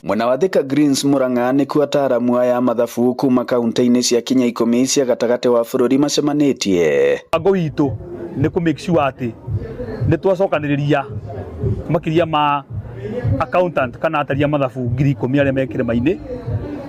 Mwena wa Thika Greens Murang'a nĩkuo ataaramu aya a mathabu kuma kaunti-inĩ cia kinya ikũmi cia gatagatĩ wa bũrũri macemanĩtie. Mũbango witũ nĩ kũ make sure atĩ nĩ twacokanĩrĩria makĩria ma accountant kana atari a mathabu 10,000 arĩa me kĩrĩma-inĩ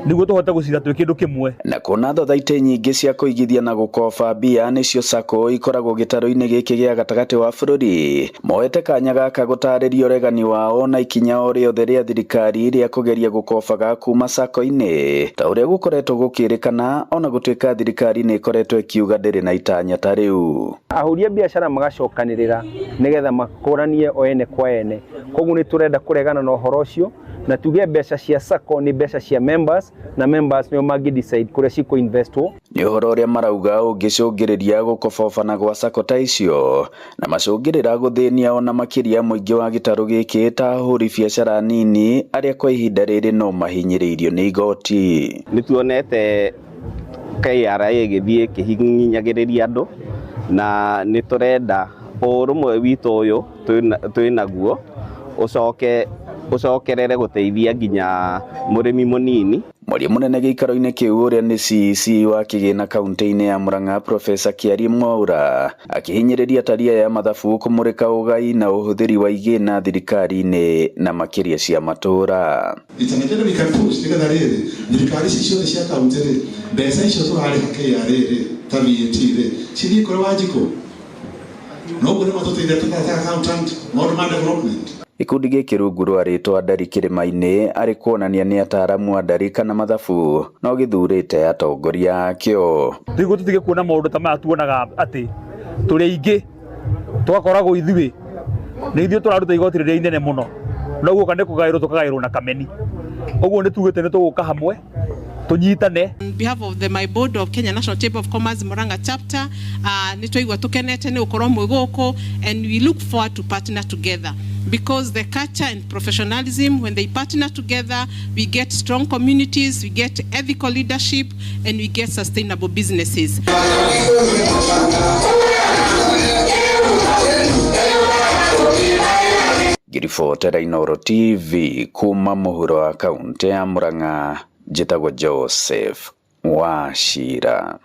nĩguo tũhote gũcira twĩ kĩndũ kĩmwe. Na kuona thothaitĩ nyingĩ cia kũigithia na gũkoba mbia nĩcio SACCO ikoragwo gĩtarũ-inĩ gĩkĩ gĩa gatagatĩ wa bũrũri, moete kanya gaka gũtarĩria ũregani wao na ikinya o rĩothe rĩa thirikari rĩa kũgeria gũkobaga kuma SACCO-inĩ ta ũrĩa gũkoretwo gũkĩrĩkana ona gũtuĩka thirikari nĩ ĩkoretwo ĩkiuga ndĩrĩ na itanya ta rĩu. Ahũri a biacara magacokanĩrĩra nĩgetha makũranie o ene kwa ene. Koguo nĩ tũrenda kũregana na ũhoro ũcio na tuge mbeca cia SACCO nĩ mbeca cia members na members nĩo mangĩ decide kũrĩa cikũ investwo. Nĩ ũhoro ũrĩa marauga ũngĩcũngĩrĩria gũkobobana gwa SACCO ta icio na macũngĩrĩra gũthĩnia ona makĩria mũingĩ wa gĩtarũ gĩkĩ ta ahũri biacara nini arĩa kwa ihinda rĩrĩ no mahinyĩrĩirio nĩ igoti. Nĩ tuonete KRA ĩgĩthiĩ ĩkĩhinyagĩrĩria andũ na nĩ tũrenda ũrũmwe witũ ũyũ twĩ naguo ũcoke ũcokerere gũteithia nginya mũrĩmi mũnini. Mwaria mũnene gĩikaro-inĩ kĩu ũrĩa nĩ CEC wa kĩgĩna kaunti-inĩ ya Murang'a Profesa Kĩarie Mwaura akĩhinyĩrĩria atari aya a mathabu kũmũrĩka ũgai na ũhũthĩri wa igĩna thirikari-inĩ na makĩria cia matũra. It's an agenda we can push nĩgetha rĩrĩ thirikari ici ciothe cia kaunti rĩ, mbeca icio tũrarĩha KRA rĩ ta VAT rĩ cithiĩ kũrĩ Wanjikũ, noguo nĩ matũteithia ta accountant maũndũ ma development. Gĩkundi gĩkĩ rungu rwa rĩtwa Ndari Kĩrĩma-inĩ arĩ kuonania nĩ ataaramu a ndari kana mathabu no gĩthurĩte atongoria akĩo. Nĩguo tũtige kuona maũndũ ta maya tuonaga atĩ tũrĩ aingĩ tũgakoragwo ithuĩ nĩ ithuĩ tũraruta igoti rĩrĩa inene mũno, no guoka nĩ kũgaĩrwo tũkagaĩrwo na kameni. Ũguo nĩ tugĩte nĩ tũgũka hamwe tũnyitane. On behalf of the my board of Kenya National Chamber of Commerce Murang'a chapter, nĩ twaigua tũkenete nĩ gũkorwo mwĩ gũkũ and we look forward to partner together because the culture and professionalism, when they partner together, we get strong communities, we get ethical leadership and we get sustainable businesses. Ngĩribotera Inooro TV kuma mũhuro wa kaunti ya Murang'a, njĩtagwo Joseph Wachira.